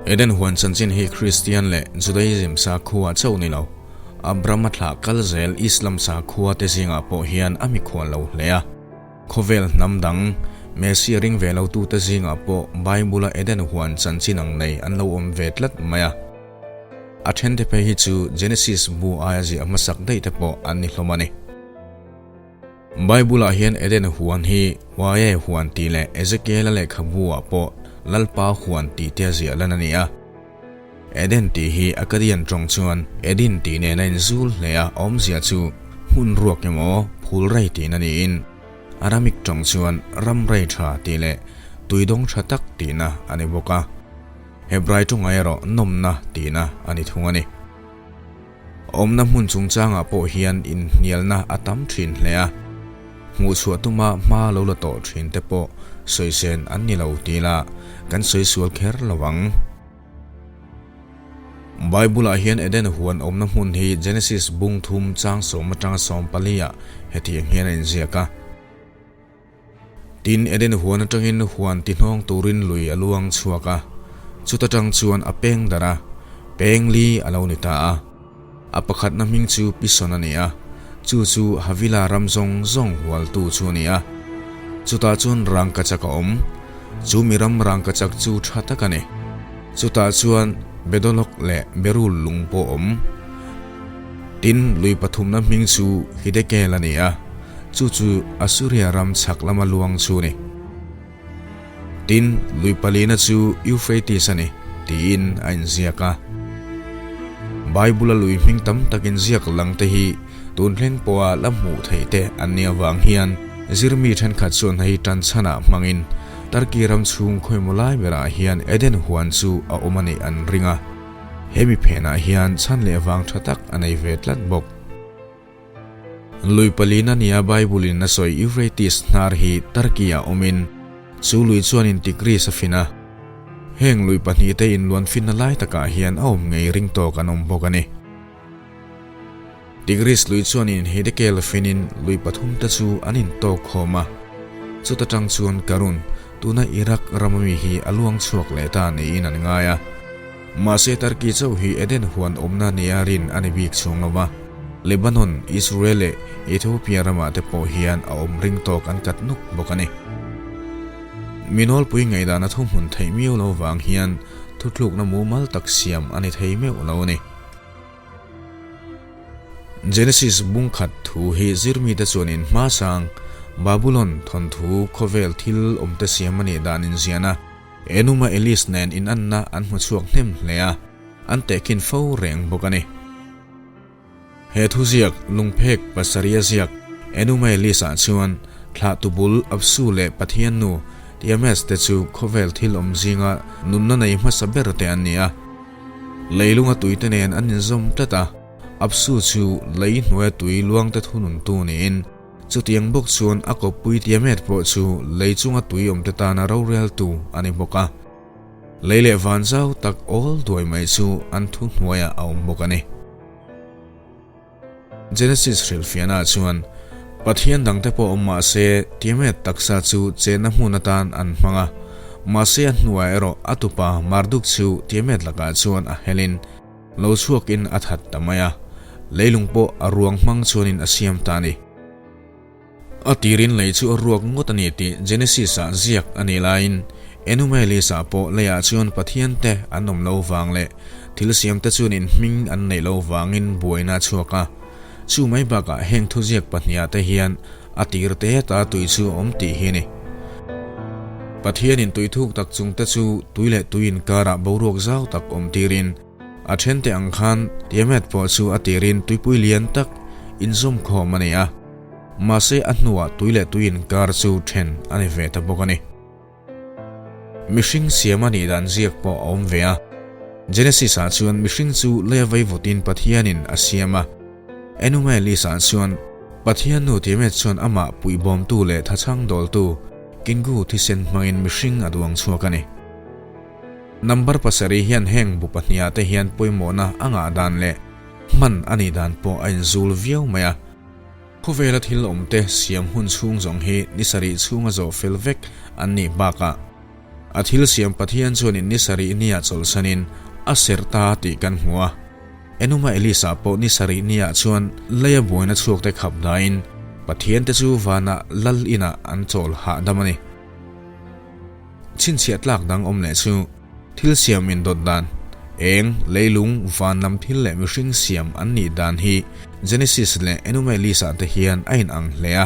Eden huan chanchin hi Kristian leh Judaism sakhua chauh ni lo, Abraham-a thlah kal zel Islam sakhua te zingah pawh hian a mikhual lo hle a. Khawvel hnam dang, Messia ring ve lotute zingah pawh Bible-a Eden huan chanchin ang nei an lo awm ve tlat mai a. A thente phei hi chu Genesis bu aia ziah hmasak daih te pawh an ni hlawm a ni. Bible-ah hian Eden huan hi Uae huan tih leh Ezekiel-a lehkhabu-ah pawh Lalpa huan tih te a ziah lan a ni a. Eden tih hi Akkadian tawng chuan Edin tih nen a inzul hle a, awmzia chu hmun ruak emaw phul rei tihna niin Aramic tawng chuan ram rei tha tih leh tuidawng tha tak tihna a ni bawk a. Hebrai tawngah erawh nawmna tihna a ni thung a ni. Awmna hmun chungchangah pawh hian inhnialna a tam thin hle a, hmuhchhuah tuma hma lo la tawh thin te pawh sawisen an ni lo tih lah kan sawi sual kher lo ang. Bible-ah hian Eden huan awmna hmun hi Genesis bung thum chang sawm atanga sawm pali-ah hetiang hian a inziak a. Tin, Eden huan atangin huan ti hnawng turin lui a luang chhuak a, chuta tang chuan a peng darh a, peng li a lo ni ta a. A pakhatna hming chu Pison a ni a, chu chu Havila ram zawng zawng hualtu chu a ni a. Chutah chuan rangkachak a awm, chu mi ram rangkachak chu tha tak a ni. Chutah chuan Bedolok leh Berul lung pawh a awm. Tin, lui pathumna hming chu Hidekel a ni a. Chu chu Assuria ram chhak lama luang chu a ni. Tin, lui palina chu Euphrates a ni, tiin a inziak a. Bible-a lui hming tam tak inziak lang te hi tun thleng pawha la hmuh theih te an nih avang hian zirmi thenkhat chuan hei tan chhanah hmangin Turkey ram chhung khawimaw lai berah hian Eden huan chu a awm a nih an ring a. Hemi phenah hian chhan leh vang tha tak a nei ve tlat bawk. Lui palina nia Bible-in a sawi Euphrates hnar hi Turkey-ah awmin, chu lui chuanin Tigris a fin a. Heng lui pahnihte inluan finna lai takah hian a awm ngei ring tawk an awm bawk a ni. Tigris lui chuanin Hidekel finin lui pathumte chu an intawk khawm a, chuta tang chuan Karun, tuna Iraq rama mi hi a luang chhuak leh ta niin an ngai a. Mahse Turkey chauh hi Eden huan awmna nia rin a ni bik chhung lo va, Lebanon, Israel leh Ethiopia ramah te pawh hian a awm ring tawk an kat nuk bawk a ni. Mi nawlpui ngaihdana thuhmun theih miau lo vang hian thuthlukna mumal tak siam a ni thei meuh lo a ni. Genesis bung khat thu hi zirmite chuanin hmasang Babulon thawnthu khawvel thil awmte siam a nih dan inzian a, Enuma Elish nen inanna an hmu chhuak hnem hle a, an tehkhin fo reng bawk a ni. He thuziak lungphek pasarih a ziak Enuma Elish-ah chuan thlahtu bul Apsu leh Pathian nu Tiames te chu khawvel thil awm zinga nunna nei hmasa ber te an ni a. Leilunga tuite nen an inzawm tlat a, Apsu chu lei hnuaia tui luangte thununtu niin, Chutiang bawk chuan a kawppui Tiamet pawh chu lei chunga tui awmte tana roreltu a ni bawk a. Lei leh van zau tak awl duai mai chu an thu hnuaiah a awm bawk a ni. Genesis hrilhfiahnaah chuan Pathian dangte pawh awm mah se Tiamet taksa chu chenna hmun atan an hmang a, mahse a hnuah erawh a tupa Marduk chu Tiamet lakah chuan a helin Lo chhuakin a that ta mai a, leilung pawh a ruang hmang chuanin a siam ta a ni. A tirin lei chu a ruak ngawt a ni tih Genesis-ah ziak a nih laiin Enumelis-ah pawh leiah chuan Pathiante an awm lo vang leh thil siamte chuanin hming an neih lo vangin buaina a chhuak a. Chu mai bakah heng thuziak pahniha te hian a tir te ta tui chu a awm tih hi a ni. Pathianin tui thuk tak chungte chu tui leh tui inkarah boruak zau tak awm tirin a thente ang khan Tiamat pawh chu a tirin tuipui lian tak inzawm khawm a ni a, mahse a hnuah tui leh tui inkar chu then a ni ve ta bawk a ni. Mihring siam a nih dan ziak pawh a awm ve a. Genesis-ah chuan mihring chu lei a veivutin Pathianin a siam a. Enumelis-ah chuan Pathian nu Tiamet chuan amah puihbawmtu leh thachhang dawltu Kingu thisen hmangin mihring a duang chhuak a ni. Number pasarih hian heng bu pahniha te hian pawimawhna a ngah dan leh hman a nih dan pawh a inzul viau mai a. Khawvela thil awmte siam hun chhung zawng hi ni sarih chhunga zawh fel vek an nih bakah. A thil siam Pathian chuanin ni sarih nia chawlhsanin a serh ta tih kan hmu a. Enuma Elisa pawh ni sarih niah chuan leia buaina chhuakte khap dahin Pathiante chu vanah lal inah an chawl hahdam a ni. Chhinchhiah tlak dang awm leh chu thil siam indawt dan, eng, leilung, van lam thil leh mihring siam an nih dan hi Genesis leh Enuma Elisa te hian a inang hle a.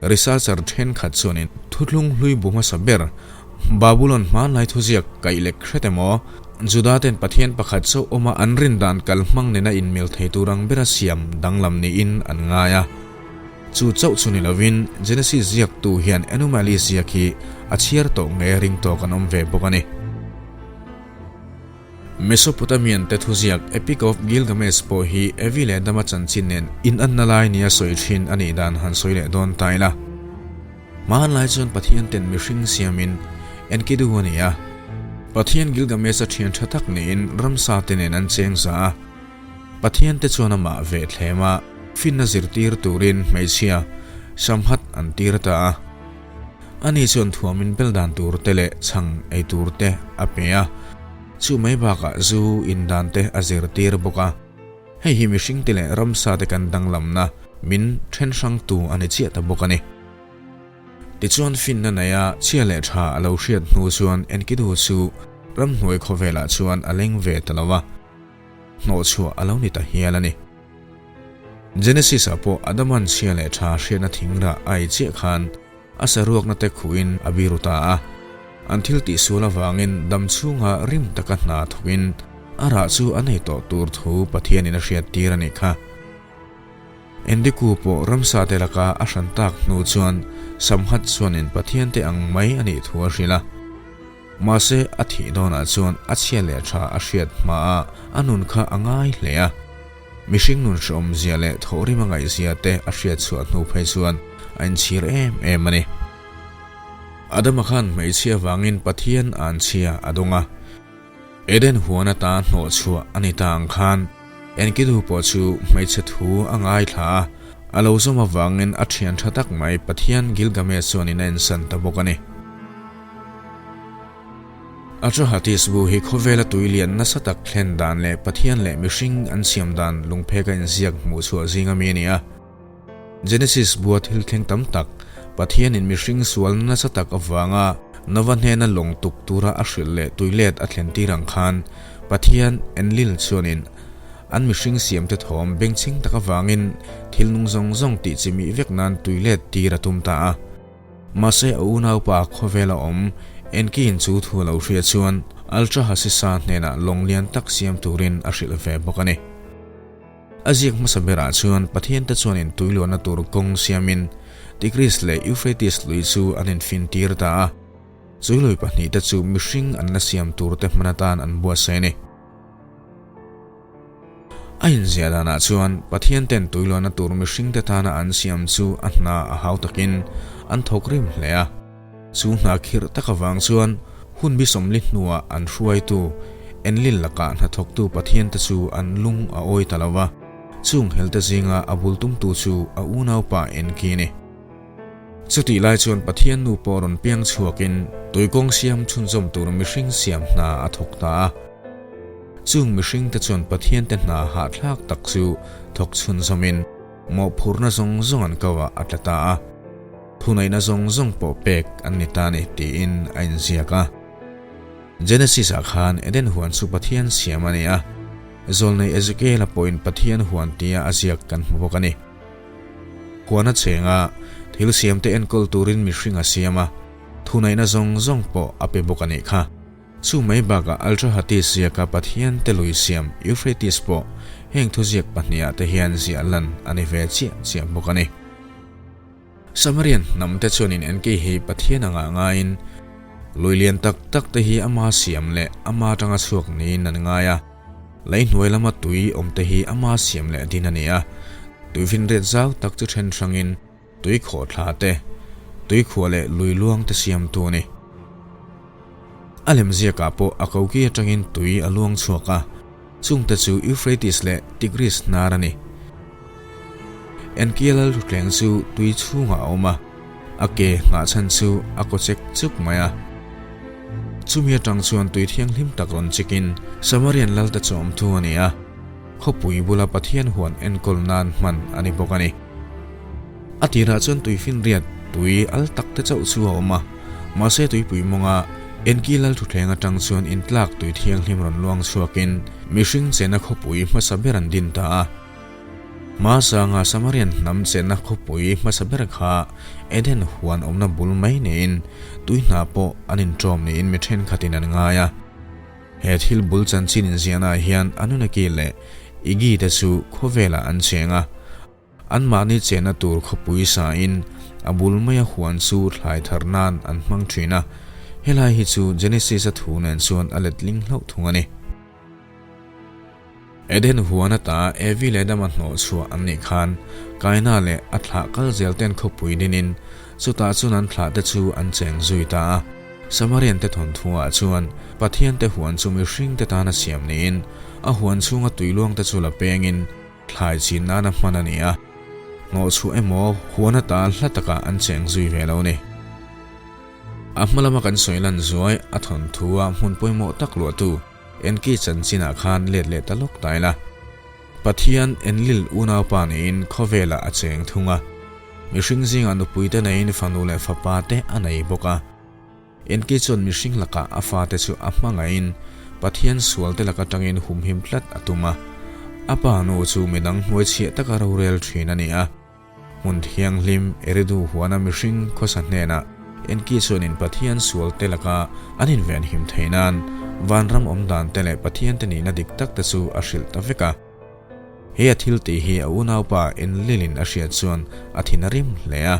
Researcher thenkhat chuanin thuthlung hlui bu hmasa ber Babulon hmanlai thuziak kaih lek hret emaw, Juda ten Pathian pakhat chauh awma an rin dan kal hmang nena inmil thei tur ang bera siam danglam niin an ngai a. Chu chauh chu ni lovin Genesis ziaktu hian Enuma Elish ziak hi a chhiar tawh nge ring tawk an awm ve bawk a ni. Mesopotamian te thuziak Epic of Gilgamesh pawh hi Evi leh Adama chanchin nen inanna lai nia sawi thin a nih dan han sawi leh dawn ta ila. Hmanlai chuan Pathian ten mihring siamin Enkidu a ni a. Pathian Gilgamesh-a thian tha tak niin ramsa te nen an cheng za a. Pathian te chuan amah ve thlem a, finna zirtir turin hmeichhia Shamhat an tir ta a. Ani chuan thuamin bel dan tur te leh chhang ei tur te a pe a, chu mai bakah zu in dan te a zirtir bawk a. Hei hi mihring te leh ramsa te kan danglamna min then hrangtu a ni chiah ta bawk a ni. Tichuan finna neia chhia leh tha a lo hriat hnu chuan Enkidu chu ramhnuai khawvelah chuan a leng ve ta lo a, hnawhchhuah a lo ni ta hial a ni. Genesis-ah pawh Adaman chhia leh tha hriatna thingrah a ei chiah khan a saruakna te khuhin a biru ta a. An thil tihsual avangin dam chhunga rim taka hna thawkin a rah chu a nei tawh tur thu Pathianin a hriattir a nih kha. Endiku pawh ramsa te laka a hran tak hnu chuan Samhat chuanin Pathian te ang mai a nih thu a hrilh a. Mahse, a thih dawnah chuan a chhia leh tha a hriat hmaah a nun kha a ngai hle a. Mihring nun hrehawmzia leh thawhrim a ngaihzia te a hriat chhuah hnu phei chuan a inchhir em em a ni. Adama khan hmeichhia vangin Pathian anchhia a dawng a. Eden huan ata hnawh chhuah a ni ta ang khan Enkidu pawh chu hmeichhe thu a ngaithla a, a lo zawm avangin a thian tha tak mai Pathian Gilgamesh chuanin a ensan ta bawk a ni. Atrahatis bu hi khawvela tui lian nasa tak thlen dan leh Pathian leh mihring an siam dan lungpheka inziak hmuh chhuah zinga mi a ni a. Genesis bua thil thleng tam tak, Pathianin mihring sualna nasa tak avanga Nova hnena lawng tuk tura a hrilh leh tuilet a thlen tir ang khan Pathian Enlil chuanin an mihring siamte thawm bengchheng tak avangin thil nung zawng zawng tih chimih vek nan tuilet tir a tum ta a. Mahse a unaupa khawvela awm Enkiin chu thu a lo hria chuan Altrahasisa hnenah lawng lian tak siam turin a hrilh ve bawk a ni. A ziak hmasa berah chuan Pathiante chuan intuiluahna tur kawng siamin Tigris leh Euphrates lui chu an infintir ta a, chu lui pahnihte chu mihring an la siam turte hman atan an buatsaih a ni. A inziah danah chuan Pathian ten tuiluahna tur mihringte tana an siam chu a hna a hau takin an thawk rim hle a. Chu hna khirh tak avang chuan hun bi sawmli hnuah an hruaitu Enlil lakah hnathawktu Pathiante chu an lung a awi ta lo va, chung helte zinga a bul tumtu chu a unaupa Enki a ni. Chutih lai chuan Pathian nu pawh rawn piang chhuakin tuikawng siam chhunzawm tur mihring siam hna a thawk ta a. Chung mihringte chuan Pathiante hna hahthlak tak chu thawk chhunzawmin mawhphurhna zawng zawng an kauah a tla ta a, thuneihna zawng zawng pawh pek an ni ta a ni tiin a inziak a. Genesis-ah khan Eden huan chu Pathian siam a ni a, zawlnei Ezekiel-a pawhin Pathian huan tia a ziak kan hmu bawk a ni. Huan a cheng a, thil siamte enkawl turin mihring a siam a, thuneihna zawng zawng pawh a pe bawk a nih kha. Chu mai bakah Altrahatis ziaka Pathian te lui siam Euphrates pawh heng thuziak pahnihah te hian ziah lan a ni ve chiah chiah bawk a ni. Samarian hnam te chuanin Enki hi Pathian anga ngaiin lui lian tak tak te hi ama siam leh ama atanga chhuak niin an ngai a, lei hnuai lama tui awm te hi ama siam leh din a ni a, tuifinriat zau tak chu then hrangin Tui khawhthla te, tui khuah leh lui luang te siamtu a ni. A lemziakah pawh a koki atangin tui a luang chhuak a, chungte chu Euphrates leh Tigris hnar a ni. Enkia lal thutthleng chu tui chhungah a awm a, a ke nghah chhan chu a kaw chek chuk mai a. Chumi atang chuan tui thianghlim tak rawn chikin Samarian lalte chawmtu a ni a, khawpui bula Pathian huan enkawl nan hman a ni bawk a ni. A tirah chuan tuifinriat tui al tak te chauh chu a awm a, mahse tuipui mawnga Enki lal thutthleng atang chuan intlak tui thianghlim rawn luang chhuakin mihring chena khawpui hmasa ber an din ta a. Hmasanga Samarian hnam chenna khawpui hmasa ber kha Eden huan awmna bul mai niin tui hna pawh an inṭawm niin mi thenkhatin an ngai a. He thil bul chanchin inziahnaah hian Anunnaki leh Iggy te chu khawvelah an cheng a. Anmahni chenna tur khawpui sain a bul maia huan chu thlai thar nan an hmang thin a, helai hi chu Genesis-a thu nen chuan a letling hlauh thung a ni. Eden huan ata Evi leh Adama hnawh chhuah an nih khan Kaina leh a thlah kal zel ten khawpui dinin chutah chuan an thlah te chu an cheng zui ta a. Samarian te thawnthuah chuan Pathian te huan chu mihring te tana siam niin a huan chhunga tuiluang te chu la pengin Thlai chin nana hman a ni a, hnawhchhuah emaw huan ata hla takah an cheng zui ve lo a ni. A hma lama kan sawi lan zuai a thawnthu a hmun pawimawh tak luahtu Enki chanchinah khan let leh ta lawk ta ila. Pathian Enlil unaupa niin khawvelah a cheng thung a, mihring zingah nupuite neiin fanu leh fapa te a nei bawk a. Enki chuan mihring lakah a fate chu a hmangaihin Pathian sualte lak atangin humhim tlat a tum a. A pa nu chu midang hnuaichhiah taka rorel thin a ni a. Hmun thianghlim Eridu huana mihring khawsa hnenah Enki chuanin Pathian sualte laka an invenhim theih nan vanram awm dan te leh Pathian te nihna dik tak te chu a hrilh ta vek a. He a thil tih hi a unaupa Enlilin a hriat chuan a thin a rim hle a.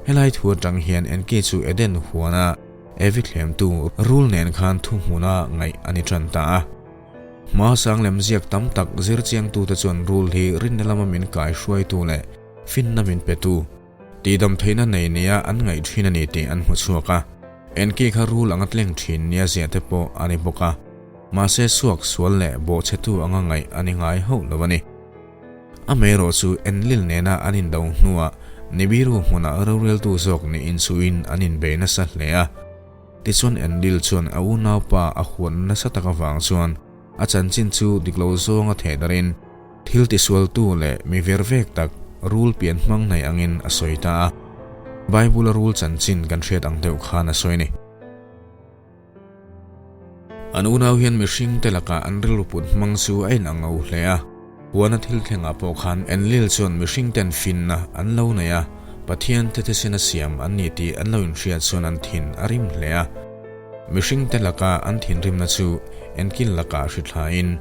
Helai thu atang hian Enki chu Eden huana Evi thlemtu rul nen khan thuhmuna ngaih a ni tan ta a. Hma sang lem ziak tam tak zir chiangtute chuan rul hi rinna lama min kai hruaitu leh finna min petu, tihdam theihna nei nia an ngaih thin a ni tih an hmu chhuak a. Enki kha rul anga tleng thin nia ziah te pawh a ni bawk a, mahse suak sual leh bawhchhetu anga ngaih a ni ngai hauh lo a ni. Amaherawh chu Enlil nena an indo hnuah Nibiru hmunah roreltu zawk niin chuin an inbei nasa hle a. Tichuan Enlil chuan a unaupa a huan nasa tak avang chuan a chanchin chu dik lo zawnga theh darin thil tisualtu leh mi ver vek tak rul pian hmang nei angin a sawi ta a. Bible-a rul chanchin kan hriat ang deuh khan a sawi a ni. An unau hian mihring te lakah an rilru put hmang chu a inang lo hle a, huana thil thlengah pawh khan Enlil chuan mihring ten finna an lo nei a, Pathian te thisen a siam an ni tih an lo inhriat chuan an thin a rim hle a. Mihring te laka an thinrimna chu Enkil lakah hri thlain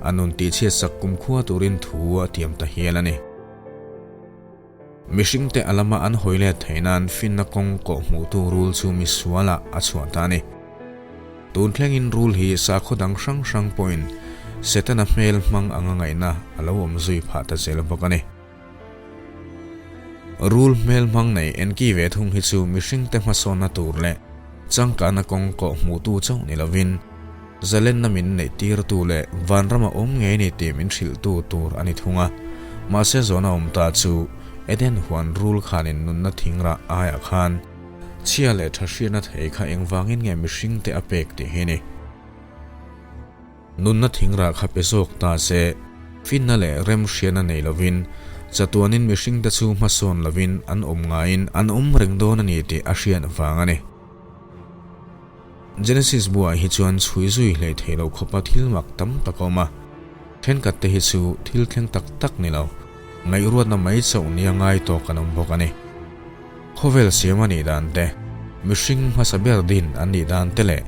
a nun tihchhiatsak kumkhua turin thu a tiam ta hial a ni. Mihringte a lama an hawi let theih nan finna kawng kawh hmuhtu rul chu misualah a chhuah ta a ni. Tun thlengin rul hi sakhaw dang hrang hrang pawhin Setana hmel hmang anga ngaihna a lo awm zui phah ta zel bawk a ni. Rul hmel hmang nei Enki ve thung hi chu mihringte hmasawnna tur leh changkana kawng kawh hmuhtu chauh ni lovin Zalenna min neihtirtu leh vanrama awm ngei ni tih min hrilhtu tur a ni thung a. Mahse zawhna awm ta chu Eden huan rul khanin nunna thingrah aiah khan chhia leh tha hriatna thei kha engvangin nge mihringte a pek tih hi ni. Nunna thingrah kha pe zawk ta se, finna leh remhriatna nei lovin chatuanin mihringte chu hmasawn lovin an awm ngaiin an awm reng dawn a ni tih a hriat vang a ni. Genesis buah hi chuan chhui zui hlei thei lo khawpa thil mak tam tak a awm a, thenkhat te hi chu thil thleng tak tak ni lo, ngaihruatna mai chauh nia ngai tawk an awm bawk a ni. Khawvel siam a nih dan te, mihring hmasa ber din an nih dan te leh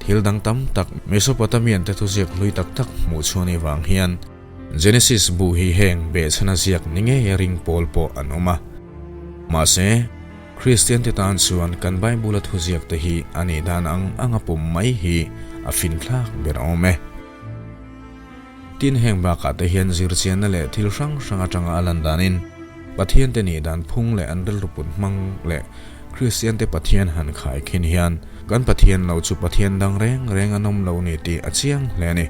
thil dang tam tak Mesopotamian te thuziak hlui tak tak hmuh chhuah ni vang hian Genesis bu hi heng behchhana ziak ni ngei a ring pawl pawh an awm a. Mahse, Kristian te tan chuan kan Bible-a thuziak te hi a nih dan ang anga pawm mai hi a finthlak ber awm e. Tin, heng bakah te hian zirchianna leh thil hrang hrang atanga a lan danin Pathian te nih dan phung leh an rilru put hmang leh Kristian te Pathian han khai khin hian kan Pathian lo chu Pathian dang reng reng an awm lo ni tih a chiang hle a ni.